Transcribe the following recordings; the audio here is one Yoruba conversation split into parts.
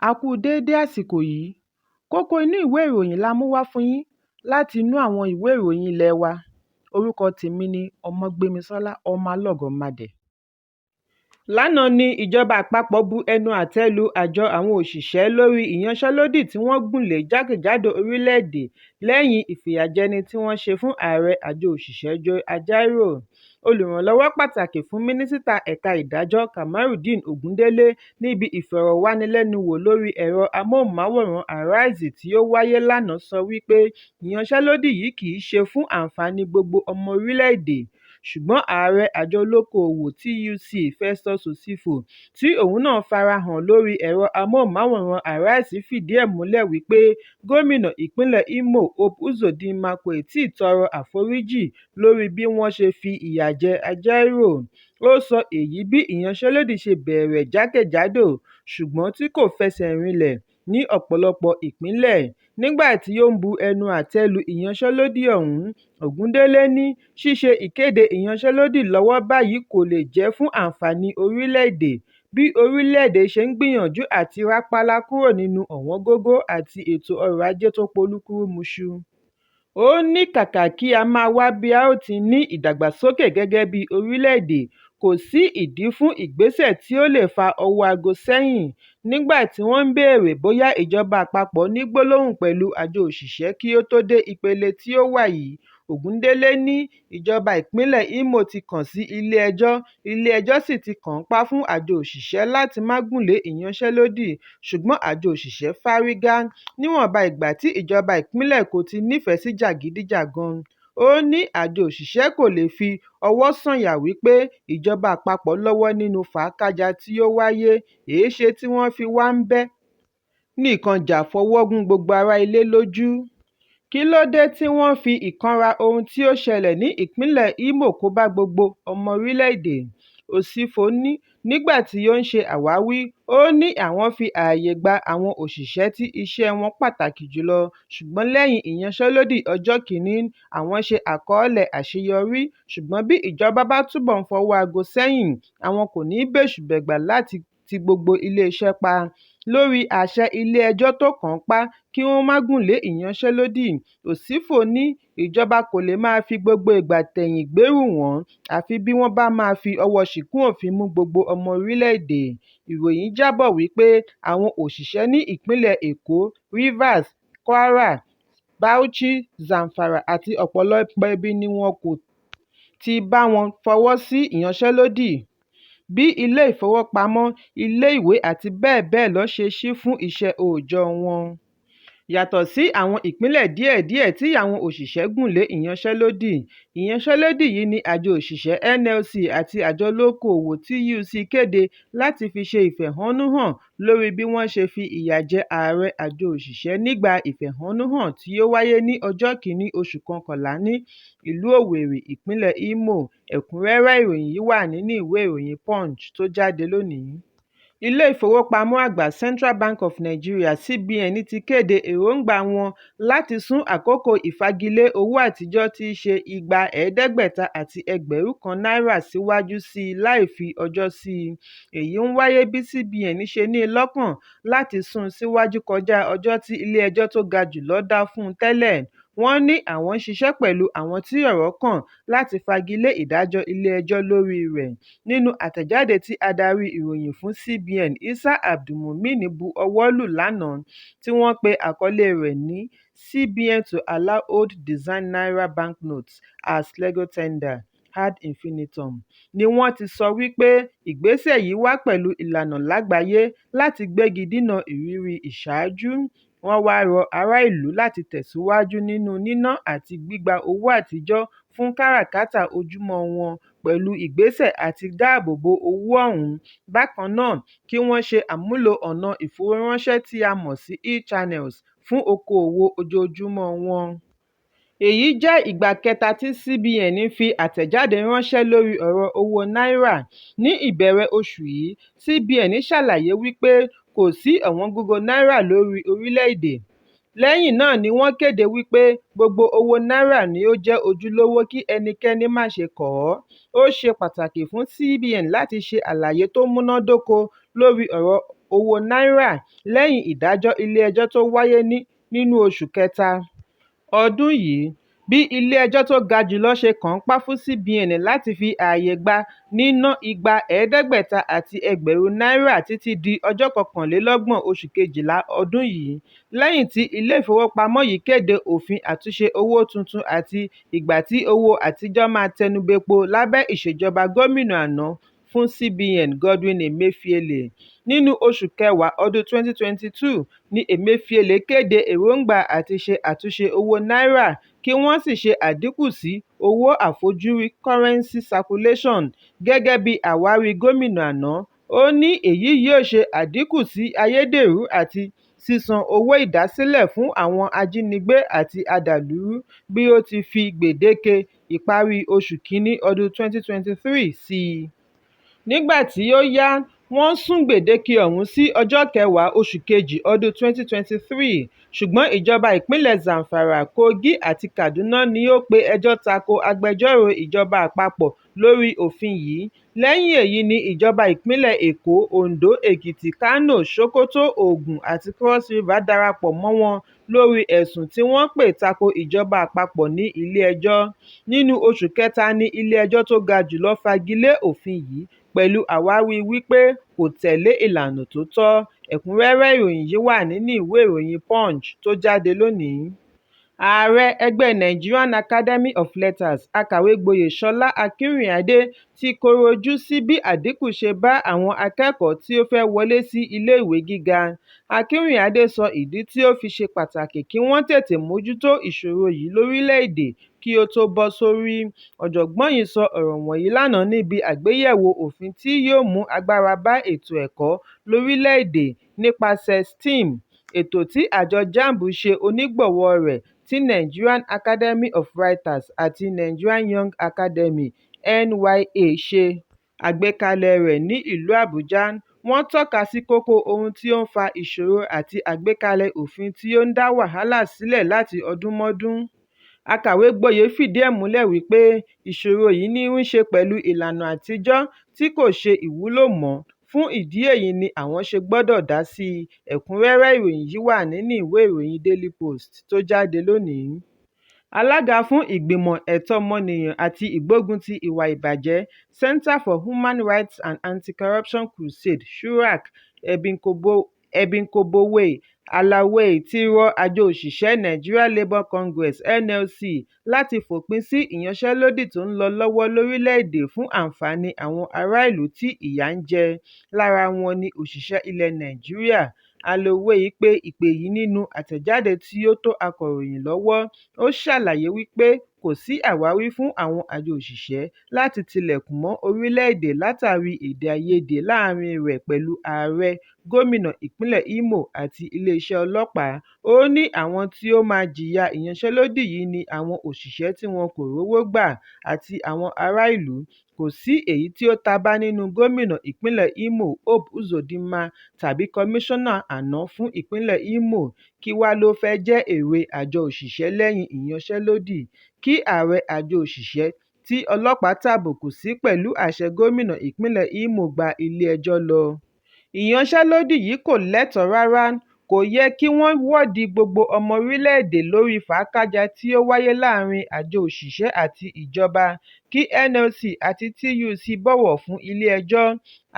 A kú déédé àsìkò yìí. Kókó inú ìwé ìròyìn la mú wá fún yín láti inú àwọn ìwé ìròyìn ilé wa. Orúkọ tèmi ni Ọmọgbémisọ́lá Ọmọlọ́gọ̀mádẹ. Lánàá ní ìjọba àpapọ̀ bu ẹnu àtẹ́ lu àjọ àwọn òṣìṣẹ́ lórí ìyanṣẹ́lódì tí wọ́n gùn lé jákèjádò orílẹ̀-èdè lẹ́yìn ìfìyàjẹni tí wọ́n ṣe fún ààrẹ àjọ òṣìṣẹ́ Joe Ajaero. Olùrànlọ́wọ́ pàtàkì fún Mínísítà ẹ̀ka ìdájọ́ Kamarudeen Ogundele níbi ìfọ̀rọ̀wánilẹ́nuwò lórí ẹ̀rọ amóhùnmáwòrán Arise tí ó wáyé lánàá sọ wípé ìyanṣẹ́lódì yìí kìí ṣe fún àǹfààní gbogbo ọmọ orílẹ̀-èdè, ṣùgbọ́n ààrẹ àjọ olókoòwò TUC Festus Osifo tí òun náà farahàn lórí ẹ̀rọ amóhùnmáwòrán Arise fìdí ẹ̀ múlẹ̀ wípé gómìnà ìpínlẹ̀ Imo Hope Uzodinma kò tíì tọrọ àforíjì lórí bí wọ́n ṣe fi ìyà jẹ Ajaero. Ó sọ èyí bí ìyanṣẹ́lódì ṣe bẹ̀rẹ̀ jákèjádò ṣùgbọ́n tí kò fẹsẹ̀ rinlẹ̀ ní ọ̀pọ̀lọpọ̀ ìpínlẹ̀. Nígbà tí ó ń bu ẹnu àtẹ́ lu ìyanṣẹ́lódì ọ̀hún, Ògúndélé ní ṣíṣe ìkéde ìyanṣẹ́lódì lọ́wọ́ báyìí kò lè jẹ́ fún àǹfààní orílẹ̀-èdè, bí orílẹ̀-èdè ṣe ń gbìyànjú àti rápálá kúrò nínú ọ̀wọ́ngógó àti ètò ọrọ̀ ajé tó polúkúrúmuṣu. Ó ní kàkà kí á máa wá bí a ó ti ní ìdàgbàsókè gẹ́gẹ́ bí orílẹ̀-èdè, kò sí ìdí fún ìgbésẹ̀ tí ó lè fa ọwọ́ aago sẹ́yìn. Nígbà tí wọ́n ń béèrè bóyá ìjọba àpapọ̀ ní gbólóhùn pẹ̀lú àjọ òṣìṣẹ́ kí ó tó dé ìpele tí ó wà yìí, Ògúndélé ní ìjọba ìpínlẹ̀ Imo ti kàn sí ilé ẹjọ́, ilé ẹjọ́ sì ti kànńpá fún àjọ òṣìṣẹ́ láti má gùnlé ìyanṣẹ́lódì, ṣùgbọ́n àjọ òṣìṣẹ́ fárígá, níwọ̀nba ìgbà tí ìjọba ìpínlẹ̀ kò ti nífẹ̀ẹ́ sí jàgídíjàgan. Ó ní àjọ òṣìṣẹ́ kò lè fi ọwọ́ sọ̀yà wípé ìjọba àpapọ̀ lọ́wọ́ nínú fàákàjà tí ó wáyé, èéṣe tí wọ́n fi wá ń bẹ́ nìkan jà fọwọ́ gún gbogbo ará ilé lójú? Kí ló dé tí wọ́n fi ìkanra ohun tí ó ṣẹlẹ̀ ní ìpínlẹ̀ Imo kó bá gbogbo ọmọ orílẹ̀-èdè? Osifo ní nígbà tí ó ń ṣe àwáwí, ó ní àwọn fi ààyè gba àwọn òṣìṣẹ́ tí iṣẹ́ wọn pàtàkì jùlọ, ṣùgbọ́n lẹ́yìn ìyanṣẹ́lódì ọjọ́ kìíní, àwọn ṣe àkọọ́lẹ̀ àṣeyọrí, ṣùgbọ́n bí ìjọba bá túbọ̀ ń fọwọ́ aago sẹ́yìn, àwọn kò ní bẹṣubẹ̀gbà láti ti gbogbo iléeṣẹ́ pa. Lórí àṣẹ ilé ẹjọ́ tó kànńpá kí wọ́n má gùnlé ìyanṣẹ́lódì, Osifo ní ìjọba kò lè máa fi gbogbo ìgbà tẹ̀yìn gbèrú wọn àfi bí wọ́n bá máa fi ọwọ́ ṣìkún òfin mú gbogbo ọmọ orílẹ̀-èdè. Ìròyìn jábọ̀ wípé àwọn òṣìṣẹ́ ní ìpínlẹ̀ Èkó, Rivers, Kwara, Bauchi, Zamfara àti ọ̀pọ̀lọpọ̀ ibi ni wọn kò ti bá wọn fọwọ́ sí ìyanṣẹ́lódì, bí ilé ìfowópamọ́, ilé ìwé àti bẹ́ẹ̀ bẹ́ẹ̀ lọ ṣe ṣí fún iṣẹ́ òòjọ́ wọn. Yàtọ̀ sí àwọn ìpínlẹ̀ díẹ̀ díẹ̀ tí àwọn òṣìṣẹ́ gùn lé ìyanṣẹ́lódì. Ìyanṣẹ́lódì yìí ni àjọ òṣìṣẹ́ NLC àti àjọ olókoòwò TUC kéde láti fi ṣe ìfẹ̀hónúhàn lórí bí wọ́n ṣe fi ìyà jẹ ààrẹ àjọ òṣìṣẹ́ nígbà ìfẹ̀hónúhàn tí ó wáyé ní ọjọ́ 1 oṣù kọkànlá ní ìlú Owerri, ìpínlẹ̀ Imo. Ẹ̀kúnrẹ́rẹ́ ìròyìn yìí wà nínú ìwé ìròyìn Punch tó jáde lónìí. Ilé Ìfowópamọ́ Àgbà Central Bank of Nigeria (CBN) ti kéde èròńgbà wọn láti sún àkókò ìfagilé owó àtijọ́ tí í ṣe igba, ẹ̀ẹ́dẹ́gbẹ̀ta àti ẹgbẹ̀rún kan náírà síwájú sí i láì fi ọjọ́ sí i. Èyí ń wáyé bí CBN ṣe ní lọ́kàn láti sún un síwájú kọjá ọjọ́ tí ilé ẹjọ́ tó ga jù lọ dá fún un tẹ́lẹ̀. Wọ́n ní àwọn ń ṣiṣẹ́ pẹ̀lú àwọn tí ọ̀rọ̀ kàn láti fagilé ìdájọ́ ilé ẹjọ́ lórí rẹ̀. Nínú àtẹ̀jáde tí adarí ìròyìn fún CBN Isah Abdulmumini bu ọwọ́ lù lánàá tí wọ́n pe àkọlé rẹ̀ ní "CBN to allow old design naira banknotes as legal tender ad infinitum", ni wọ́n ti sọ wípé ìgbésẹ̀ yìí wá pẹ̀lú ìlànà lágbàáyé láti gbégi dínà ìrírí ìṣáájú. Wọ́n wá rọ ará ìlú láti tẹ̀síwájú nínú níná àti gbígba owó àtijọ́ fún káràkátà ojúmọ́ wọn pẹ̀lú ìgbésẹ̀ àti dáàbò bo owó ọ̀hún, bákan náà kí wọ́n ṣe àmúlò ọ̀nà ìfowóráńṣẹ́ tí a mọ̀ sí e-channels fún okòwò ojoojúmọ́ wọn. Èyí jẹ́ ìgbà kẹta tí CBN fi àtẹ̀jáde ránṣẹ́ lórí ọ̀rọ̀ owó náírà. Ní ìbẹ̀rẹ̀ oṣù yìí, CBN ṣàlàyé wípé kò sí ọ̀wọ́ngógó náírà lórí orílẹ̀-èdè. Lẹ́yìn náà ni wọ́n kéde wípé gbogbo owó náírà ni ó jẹ́ ojúlówó kí ẹnikẹ́ni má ṣe kọ̀ ọ́. Ó ṣe pàtàkì fún CBN láti ṣe àlàyé tó múnádóko lórí ọ̀rọ̀ owó náírà lẹ́yìn ìdájọ́ ilé-ẹjọ́ tó wáyé nínú oṣù kẹta ọdún yìí. Bí ilé-ẹjọ́ tó ga jùlọ ṣe kànńpá fún CBN láti fi ààyè gba níná igba, ẹ̀ẹ́dẹ́gbẹ̀ta àti ẹgbẹ̀rún náírà títí di ọjọ́ 31 oṣù kejìlá ọdún yìí, lẹ́yìn tí ilé-ìfowópamọ́ yìí kéde òfin àtúnṣe owó tuntun àti ìgbà tí owó àtijọ́ máa tẹnubẹpo lábẹ́ ìṣèjọba gómìnà àná fún CBN Godwin Emefiele. Nínú oṣù kẹwàá ọdún 2022 ni Emefiele kéde èròńgbà àti ṣe àtúnṣe owó náírà kí wọ́n sì ṣe àdínkù sí owó àfojúrí (currency circulation) gẹ́gẹ́ bí àwáwí gómìnà àná. Ó ní èyí yóò ṣe àdínkù sí ayédèrú àti sísan owó ìdásílẹ̀ fún àwọn ajínigbé àti adàlúrú bí ó ti fi gbèdéke ìparí oṣù kìíní ọdún 2023 sí. Nígbà tí ó yá wọ́n sún gbèdéke ọ̀hún sí ọjọ́ kẹwàá oṣù kejì ọdún 2023, ṣùgbọ́n ìjọba ìpínlẹ̀ Zamfara, Kogi àti Kaduna ni ó pe ẹjọ́ tako agbẹjọ́rò ìjọba àpapọ̀ lórí òfin yìí. Lẹ́yìn èyí ni ìjọba ìpínlẹ̀ Èkó, Oǹdó, Èkìtì, Kánò, Sókótó, Ògùn àti Cross River darapọ̀ mọ́ wọn lórí ẹ̀sùn tí wọ́n pè tako ìjọba àpapọ̀ ní ilé-ẹjọ́. Nínú oṣù kẹta ni ilé-ẹjọ́ tó ga jùlọ fagilé òfin yìí pẹ̀lú àwáwí wípé kò tẹ̀lé ìlànà tó tọ́. Ẹ̀kúnrẹ́rẹ́ ìròyìn yìí wà nínú ìwé ìròyìn Punch tó jáde lónìí. Ààrẹ ẹgbẹ́ Nigerian Academy of Letters, Akàwégboyè Ṣọlá Akínrìnádé ti kọ̀rọ̀ ojú sí bí àdínkù ṣe bá àwọn akẹ́kọ̀ọ́ tí ó fẹ́ wọlé sí ilé-ìwé gíga. Akínrìnádé sọ ìdí tí ó fi ṣe pàtàkì kí wọ́n tètè mójútó ìṣòro yìí lórílẹ̀-èdè kí ó tó bọ́ sórí. Ọ̀jọ̀gbọ́n yìí sọ ọ̀rọ̀ wọ̀nyí lánàá níbi àgbéyẹ̀wò òfin tí yóò mú agbára bá ètò ẹ̀kọ́ lórílẹ̀-èdè nípasẹ̀ STEM, ètò tí àjọ JAMB ṣe onígbọ̀wọ́ọ rẹ̀ tí Nigerian Academy of Writers àti Nigerian Young Academy (NYA) ṣe àgbékalẹ̀ẹ rẹ̀ ní ìlú Àbújá. Wọ́n tọ́ka sí kókó ohun tí ó ń fa ìṣòro àti àgbékalẹ̀ òfin tí ó ń dá wàhálà sílẹ̀ láti ọdúnmọ́dún. Akàwégboyè fìdí ẹ̀ múlẹ̀ wípé ìṣòro yìí ní í ṣe pẹ̀lú ìlànà àtijọ́ tí kò ṣe ìwúlò mọ́, fún ìdí èyí ni àwọn ṣe gbọdọ̀ dá sí i. Ẹ̀kúnrẹ́rẹ́ ìròyìn yìí wà nínú ìwé ìròyìn Daily Post tó jáde lónìí. Alága fún Ìgbìmọ̀ Ẹ̀tọ́ Ọmọnìyàn àti Ìgbógunti Ìwà Ìbàjẹ́, Center for Human Rights and Anti-Corruption Crusade (CHRAC), Ebikabowei Allawah ti rọ àjọ òṣìṣẹ́ Nigeria Labour Congress (NLC) láti fòpin sí ìyanṣẹ́lódì tó ń lọ lọ́wọ́ lórílẹ̀-èdè fún àǹfààní àwọn ará-ìlú tí ìyà ń jẹ, lára wọn ni òṣìṣẹ́ ilẹ̀ Nàìjíríà. Allawah pe ìpè yìí nínú àtẹ̀jáde tí ó tó akọ̀ròyìn lọ́wọ́. Ó ṣàlàyé wípé kò sí àwáwí fún àwọn àjọ òṣìṣẹ́ láti tilẹ̀kùn mọ́ orílẹ̀-èdè látàrí èdè-àìyedè láàárín rẹ̀ pẹ̀lú ààrẹ, gómìnà ìpínlẹ̀ Imo àti iléeṣẹ́ ọlọ́pàá. Ó ní àwọn tí ó máa jìyà ìyanṣẹ́lódì yìí ni àwọn òṣìṣẹ́ tí wọn kò rówó gbà àti àwọn ará-ìlú. Kò sí èyí tí ó tabá nínú gómìnà ìpínlẹ̀ Imo Hope Uzodinma tàbí kọmíṣánná àná fún ìpínlẹ̀ Imo, kí wá ló fẹ́ jẹ́ èrè àjọ òṣìṣẹ́ lẹ́yìn ìyanṣẹ́lódì? Kí ààrẹ àjọ òṣìṣẹ́ tí ọlọ́pàá tàbùkù sí pẹ̀lú àṣẹ gómìnà ìpínlẹ̀ Imo gba ilé-ẹjọ́ lọ. Ìyanṣẹ́lódì yìí kò lẹ́tọ̀ọ́ rárá, kò yẹ kí wọ́n wọ́de gbogbo ọmọ orílẹ̀-èdè lórí fàákàjà tí ó wáyé láàárín àjọ òṣìṣẹ́ àti ìjọba, kí NLC àti TUC bọ̀wọ̀ fún ilé-ẹjọ́.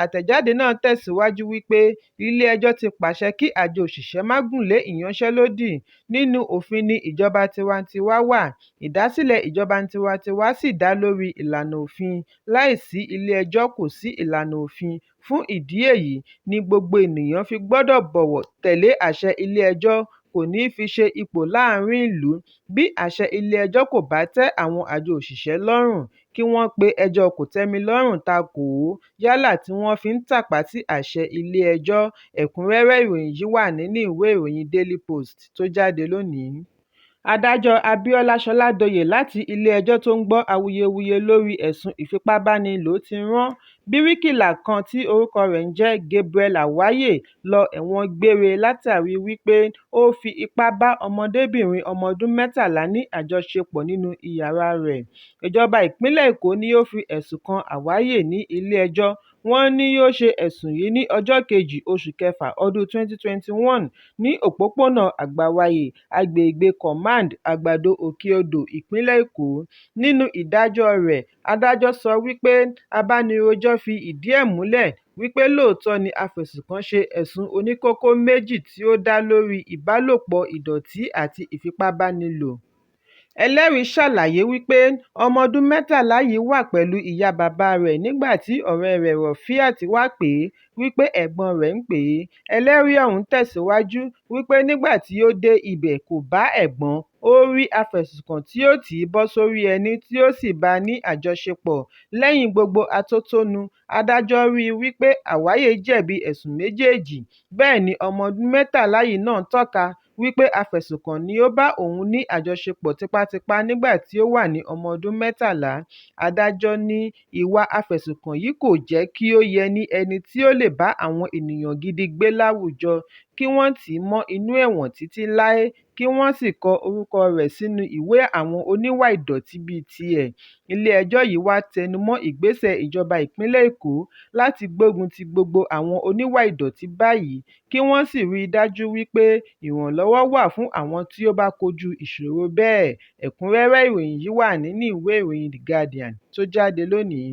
Àtẹ̀jáde náà tẹ̀síwájú wípé ilé-ẹjọ́ ti pàṣẹ kí àjọ òṣìṣẹ́ má gùn lé ìyanṣẹ́lódì, nínú òfin ní ìjọba tiwantiwa wà, ìdásílẹ̀ ìjọba tiwantiwa sì dá lórí ìlànà òfin, láìsí ilé-ẹjọ́ kò sí ìlànà òfin, fún ìdí èyí ní gbogbo ènìyàn fi gbọdọ̀ tẹ̀lé àṣẹ ilé-ẹjọ́, kò ní fi ṣe ipò láàárín ìlú, bí àṣẹ ilé-ẹjọ́ kò bá tẹ́ àwọn àjọ òṣìṣẹ́ lọ́rùn, kí wọ́n pe ẹjọ́ kòtẹ́milọ́rùn takò ó yálà tí wọ́n fi ń tàpá sí àṣẹ ilé-ẹjọ́. Ẹ̀kúnrẹ́rẹ́ ìròyìn yìí wà nínú ìwé ìròyìn Daily Post tó jáde lónìí. Adájọ́ Abíọ́lá Ṣọládòye láti ilé-ẹjọ́ tó ń gbọ́ awuyewuye lórí ẹ̀sùn ìfipábánilò ti rán Bíríkìlà kan tí orúkọ rẹ̀ ń jẹ́ Gabriel Àwáyè lọ ẹ̀wọ̀n gbére látàrí wípé ó fi ipá bá ọmọdébìnrin ọmọ ọdún 13 ní àjọṣepọ̀ nínú ìyàrá rẹ̀. Ìjọba ìpínlẹ̀ Èkó ni ó fi ẹ̀sùn kan Àwáyè ní ilé-ẹjọ́. Wọ́n ní ó ṣe ẹ̀sùn yìí ní ọjọ́ 2 oṣù kẹfà ọdún 2021 ní òpópónà Àgbáwáyé, agbègbèe Command Àgbàdo Òkè Odò, ìpínlẹ̀ Èkó. Nínú ìdájọ́ọ rẹ̀, adájọ́ sọ wípé abánirojọ́ fi ìdí ẹ̀ múlẹ̀ wípé lóòótọ́ ni afẹ̀sùnkàn ṣe ẹ̀sùn oníkókó méjì tí ó dá lórí ìbálòpọ̀ ìdọ̀tí àti ìfipábánilò. Ẹlẹ́rìí ṣàlàyé wípé ọmọ ọdún 13 yìí wà pẹ̀lú ìyá bàbáa rẹ̀ nígbà tí ọ̀rẹ́ẹ rẹ̀ Rafiat wá pè é wípé ẹ̀gbọ́n rẹ̀ ń pè é. Ẹlẹ́rìí ọ̀hún tẹ̀síwájú wípé nígbà tí ó dé ibẹ̀ kò bá ẹ̀gbọ́n, ó rí afẹ̀sùnkàn tí ó tì í bọ́ sórí ẹní tí ó sì bá a ní àjọṣepọ̀. Lẹ́yìn gbogbo atótónu, adájọ́ ríi wípé Àwáyé jẹ̀bi ẹ̀sùn méjèèjì. Bẹ́ẹ̀ ni ọmọ ọdún 13 yìí náà tọ́ka wípé afẹ̀sùnkàn ni ó bá òun ní àjọṣepọ̀ tipátipá nígbà tí ó wà ní ọmọ ọdún 13. Adájọ́ ní ìwà afẹ̀sùnkàn yìí kò jẹ́ kí ó yẹ ní ẹni tí ó lè bá àwọn ènìyàn gidi gbé láwùjọ, kí wọ́n tì í mọ́ inú ẹ̀wọ̀n títí láé, kí wọ́n sì kọ orúkọ rẹ̀ sínú ìwé àwọn oníwà ìdọ̀tí bíi tiẹ̀. Ilé ẹjọ́ yìí wá tẹnu mọ́ ìgbésẹ̀ ìjọba ìpínlẹ̀ Èkó láti gbógun ti gbogbo àwọn oníwà ìdọ̀tí báyìí kí wọ́n sì rí i dájú wípé ìrànlọ́wọ́ wà fún àwọn tí ó bá kojú ìṣòro bẹ́ẹ̀. Ẹ̀kúnrẹ́rẹ́ ìròyìn yìí wà nínú ìwé ìròyìn The Guardian tó jáde lónìí.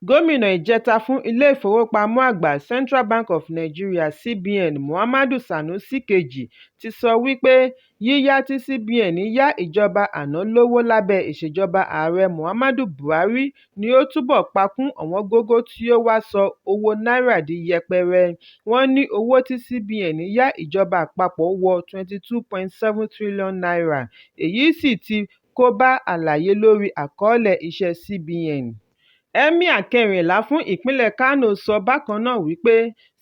Gómìnà ìjẹta fún Ilé-ìfowópamọ́ Àgbà Central Bank of Nigeria (CBN) Muhammadu Sanusi II ti sọ wípé yíyá tí CBN yá ìjọba àná lówó lábẹ́ ìṣèjọba Ààrẹ Muhammadu Buhari ni ó túbọ̀ pa kún ọ̀wọ́ngógó tí ó wá sọ owó náírà di yẹpẹrẹ. Wọ́n ní owó tí CBN yá ìjọba àpapọ̀ wọ ₦22.7 trillion, èyí sì ti kó bá àlàyé lórí àkọọ́lẹ̀ iṣẹ́ CBN. Emir kẹrìnlá fún ìpínlẹ̀ Kánò sọ bákan náà wípé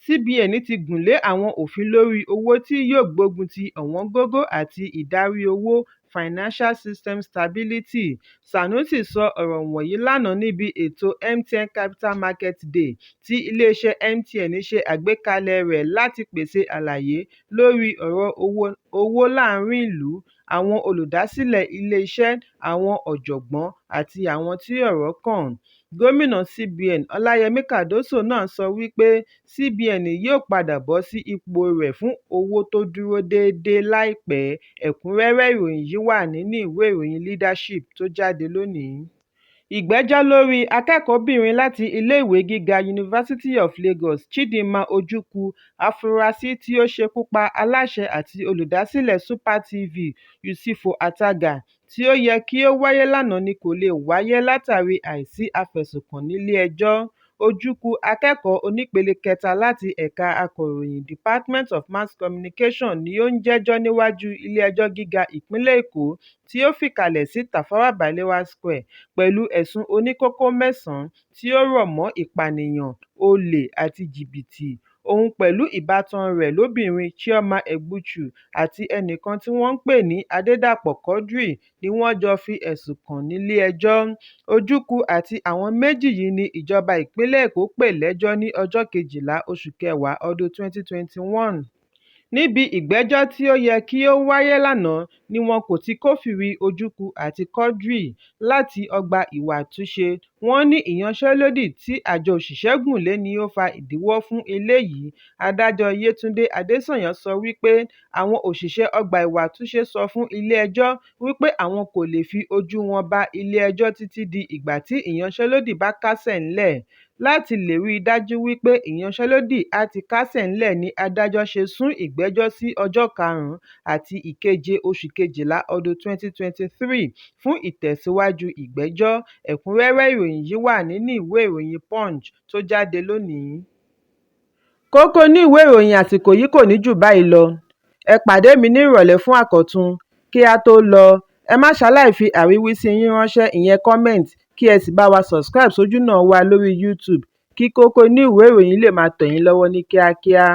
CBN ti gùn lé àwọn òfin lórí owó tí yóò gbógun ti ọ̀wọ́ngógó àti ìdarí owó Financial Systems Stability. Sanusi sọ ọ̀rọ̀ wọ̀nyí lánàá níbi ètò MTN Capital Market Day tí iléeṣẹ́ MTN ṣe àgbékalẹ̀ẹ rẹ̀ láti pèsè àlàyé lórí ọ̀rọ̀ owó láàárín ìlú, àwọn olùdásílẹ̀ iléeṣẹ́, àwọn ọ̀jọ̀gbọ́n àti àwọn tí ọ̀rọ̀ kàn. Gómìnà CBN Ọláyẹmí Kàdóso náà sọ wípé CBN yóò padà bọ̀ sí ipòo rẹ̀ fún owó tó dúró déédéé láìpẹ́. Ẹ̀kúnrẹ́rẹ́ ìròyìn yìí wà nínú ìwé ìròyìn Leadership tó jáde lónìí. Ìgbẹ́jọ́ lórí akẹ́kọ̀ọ́bìnrin láti ilé-ìwé gíga University of Lagos Chidinma Ojukwu, afurasí tí ó ṣekú pa aláṣẹ àti olùdásílẹ̀ Super TV Usifo Ataga, tí ó yẹ kí ó wáyé lánàá ni kò lè wáyé látàrí àìsí afẹ̀sùnkàn nílé ẹjọ́. Ojukwu, akẹ́kọ̀ọ́ onípele kẹta láti ẹ̀ka Akọ̀ròyìn Department of Mass Communication ni ó ń jẹ́jọ́ níwájú Ilé-ẹjọ́ Gíga Ìpínlẹ̀ Èkó tí ó fìkàlẹ̀ sí Tafawa Balewa Square pẹ̀lú ẹ̀sùn oníkókó mẹ́sàn-án tí ó rọ̀ mọ́ ìpànìyàn, olè àti jìbìtì. Òun pẹ̀lú ìbátan rẹ̀ lóbìnrin Chioma Egbuchu àti ẹnìkan tí wọ́n ń pè ní Adedapo Quadri ni wọ́n jọ fi ẹ̀sùn kàn nílé ẹjọ́. Ojukwu àti àwọn méjì yìí ní ìjọba ìpínlẹ̀ Èkó pè lẹ́jọ́ ní ọjọ́ 12 oṣù kẹwàá ọdún 2021. Níbi ìgbẹ́jọ́ tí ó yẹ kí ó wáyé lánàá ni wọn kò ti kófìrí Ojukwu àti Quadri láti ọgbà ìwàtúnṣe. Wọ́n ní ìyanṣẹ́lódì tí àjọ òṣìṣẹ́ gùn lé ní ó fa ìdíwọ́ fún eléyìí. Adájọ́ Yétúndé Adéṣànyà sọ wípé àwọn òṣìṣẹ́ ọgbà ìwàtúnṣe sọ fún ilé ẹjọ́ wípé àwọn kò lè fi ojúu wọn ba ilé ẹjọ́ títí di ìgbà tí ìyanṣẹ́lódì bá kásẹ̀ ńlẹ̀. Láti lè rí i dájú wípé ìyanṣẹ́lódì á ti kásẹ̀ ńlẹ̀ ni adájọ́ ṣe sún ìgbẹ́jọ́ sí ọjọ́ 5 àti ìkeje oṣù kejìlá ọdún 2023 fún ìtẹ̀síwájú ìgbẹ́jọ́. Ẹ̀kúnrẹ́rẹ́ ìròyìn yìí wà nínú ìwé ìròyìn Punch tó jáde lónìí. Kókó inú ìwé ìròyìn àsìkò yìí kò ní jù báyìí lọ. Ẹ pàdé mi ní ìrọ̀lẹ́ fún àkọ́tún. Kí á tó lọ, ẹ má ṣaláì fi àríwísí yín ránṣẹ́ ìyẹn comment kí ẹ sì bá wa subscribe sójúnà wa lórí YouTube kí kókó inú ìwé ìròyìn lè máa tẹ̀ yín lọ́wọ́ ní kíákíá.